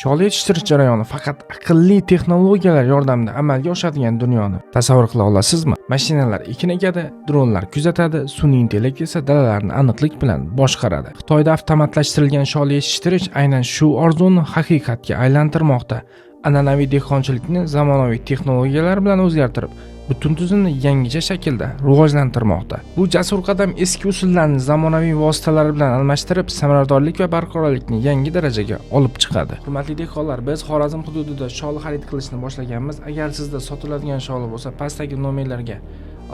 Sholi yetishtirish jarayoni faqat aqlli texnologiyalar yordamida amalga oshadigan dunyoni tasavvur qila olasizmi? Mashinalar ekin ekadi, dronlar kuzatadi, sun'iy intellekt esa dalalarni aniqlik bilan boshqaradi. Xitoyda avtomatlashtirilgan sholi yetishtirish aynan shu orzuni haqiqatga aylantirmoqda. An'anaviy dehqonchilikni zamonaviy texnologiyalar bilan o'zgartirib, butun tizimni yangicha shaklda rivojlantirmoqda. Bu jasur qadam eski usullarni zamonaviy vositalar bilan almashtirib, samaradorlik va barqarorlikni yangi darajaga olib chiqadi. Hurmatli dehqonlar, biz Xorazm hududida sholi xarid qilishni boshlaganmiz. Agar sizda sotiladigan sholi bo'lsa, pastdagi nomerlarga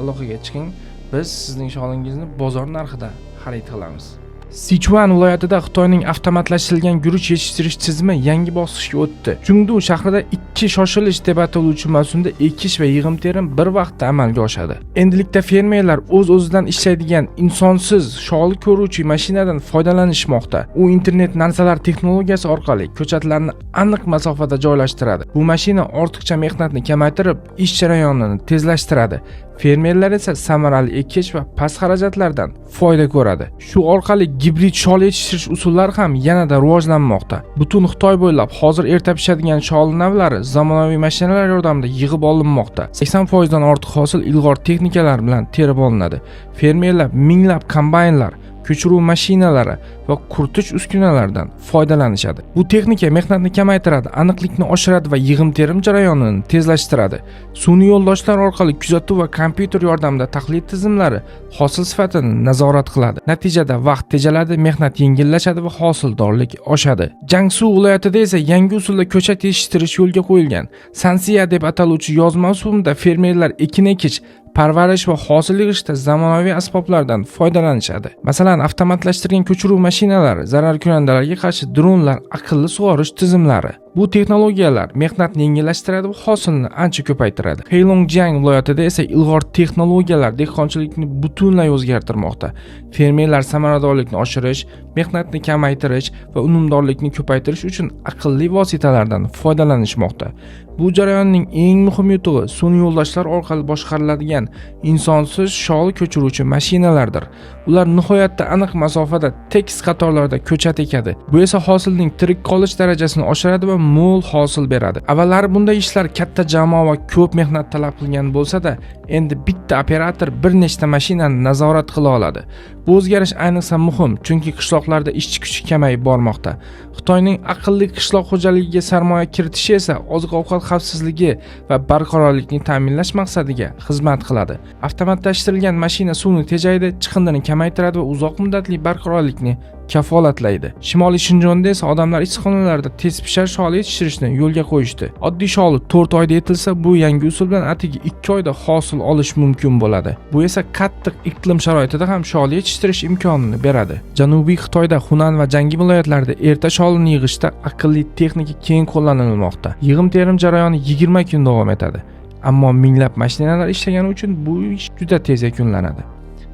aloqaga chiqing. Biz sizning sholingizni bozor narxida xarid qilamiz. Sichuan viloyatida Xitoyning avtomatlashtirilgan guruch yetishtirish tizimi yangi bosqichga o'tdi. Chungdu shahrida ikki shoshilish deb ataluvchi mavsumda ekish va yig'im terim bir vaqtda amalga oshadi. Endilikda fermerlar o'z-o'zidan ishlaydigan insonsiz sholi ko'ruvchi mashinadan foydalanishmoqda. U internet narsalar texnologiyasi orqali ko'chatlarni aniq masofada joylashtiradi. Bu mashina ortiqcha mehnatni kamaytirib, ish jarayonini tezlashtiradi. Fermerlar esa samarali ekish va past xarajatlardan foyda ko'radi. Shu orqali gibrid sholi yetishtirish usullari ham yanada rivojlanmoqda. Butun Xitoy bo'ylab hozir erta pishadigan sholi navlari zamonaviy mashinalar yordamida yig'ib olinmoqda. 80% dan ortiq hosil ilg'or texnikalar bilan terib olinadi. Fermerlar minglab kombaynlar, ko'chiruv mashinalari va quritish uskunalaridan foydalanishadi. Bu texnika mehnatni kamaytiradi, aniqlikni oshiradi va yig'im terim jarayonini tezlashtiradi. Sun'iy yo'ldoshlar orqali kuzatuv va kompyuter yordamida tahlil tizimlari hosil sifatini nazorat qiladi. Natijada vaqt tejaladi, mehnat yengillashadi va hosildorlik oshadi. Jiangsu viloyatida esa yangi usulda ko'chat yetishtirish yo'lga qo'yilgan. Sansiya deb ataluvchi yoz mavsumida fermerlar ekin ekish, parvarish va hosil yig'ishda zamonaviy asboblardan foydalanishadi. Masalan, avtomatlashtirilgan ko'chiruv mashinalari, zararkunandalarga qarshi dronlar, aqlli sug'orish tizimlari. Bu texnologiyalar mehnatni yengillashtiradi va hosilni ancha ko'paytiradi. Heilongjiang viloyatida esa ilg'or texnologiyalar dehqonchilikni butunlay o'zgartirmoqda. Fermerlar samaradorlikni oshirish, mehnatni kamaytirish va unumdorlikni ko'paytirish uchun aqlli vositalardan foydalanishmoqda. Bu jarayonning eng muhim yutug'i sun'iy yo'ldoshlar orqali boshqariladigan insonsiz sholi ko'chiruvchi mashinalardir. Ular nihoyatda aniq masofada tekis qatorlarda ko'chat ekadi. Bu esa hosilning tirik qolish darajasini oshiradi va mo'l hosil beradi. Avvallari bunday ishlar katta jamoa va ko'p mehnat talab qilgan bo'lsa-da, endi bitta operator bir nechta mashinani nazorat qila oladi. Bu o'zgarish ayniqsa muhim, chunki qishloqlarda ishchi kuchi kamayib bormoqda. Xitoyning aqlli qishloq xo'jaligiga sarmoya kiritishi esa oziq-ovqat xavfsizligi va barqarorlikni ta'minlash maqsadiga xizmat qiladi. Avtomatlashtirilgan mashina suvni tejaydi, chiqindini kamaytiradi va uzoq muddatli barqarorlikni kafolatlaydi. Shimoliy Shinjonda esa odamlar issiqxonalarda tez pishar sholi yetishtirishni yo'lga qo'yishdi. Oddiy sholi 4 oyda yetilsa, bu yangi usul bilan atigi 2 oyda hosil olish mumkin bo'ladi. Bu esa qattiq iqlim sharoitida ham sholi yetishtirish imkonini beradi. Janubiy Xitoyda Xunan va Jangi viloyatlarida erta sholini yig'ishda aqlli texnika keng qo'llanilmoqda. Yig'im terim jarayoni 20 kun davom etadi. Ammo minglab mashinalar ishlagani uchun bu ish juda tez yakunlanadi.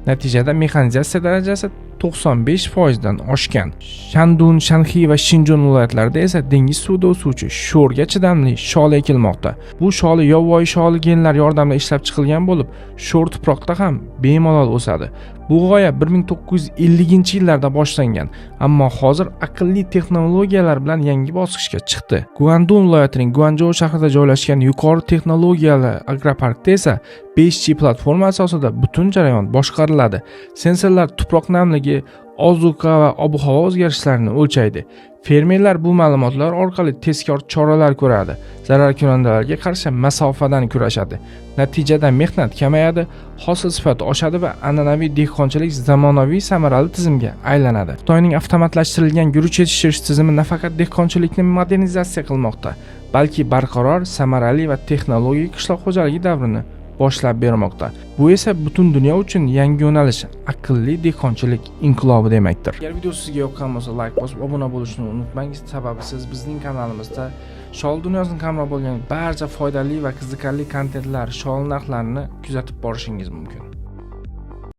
Natijada mexanizatsiya darajasi 95% dan oshgan. Shandun, Shanxi va Shinjon viloyatlarida esa dengiz suvida o'suvchi sho'rga chidamli sholi ekilmoqda. Bu sholi yovvoyi sholi genlar yordamida ishlab chiqilgan bo'lib, sho'r tuproqda ham bemalol o'sadi. Bu g'oya 1950-yillarda boshlangan, ammo hozir aqlli texnologiyalar bilan yangi bosqichga chiqdi. Guandun viloyatining Guanjou shahrida joylashgan yuqori texnologiyali agroparkda esa 5G platforma asosida butun jarayon boshqariladi. Sensorlar tuproq namligi, ozuqa va ob-havo o'zgarishlarini o'lchaydi. Fermerlar bu ma'lumotlar orqali tezkor choralar ko'radi, zararkunandalarga qarshi masofadan kurashadi. Natijada mehnat kamayadi, hosil sifati oshadi va an'anaviy dehqonchilik zamonaviy samarali tizimga aylanadi. Xitoyning avtomatlashtirilgan guruch yetishtirish tizimi nafaqat dehqonchilikni modernizatsiya qilmoqda, balki barqaror, samarali va texnologik qishloq xo'jaligi davrini boshlab bermoqda. Bu esa butun dunyo uchun yangi yo'nalish, aqlli dehqonchilik inqilobi demakdir. Agar video sizga yoqqan bo'lsa, like bosib obuna bo'lishni unutmangiz, sababi siz bizning kanalimizda shol dunyosini qamrab olgan barcha foydali va qiziqarli kontentlar, shol narxlarini kuzatib borishingiz mumkin.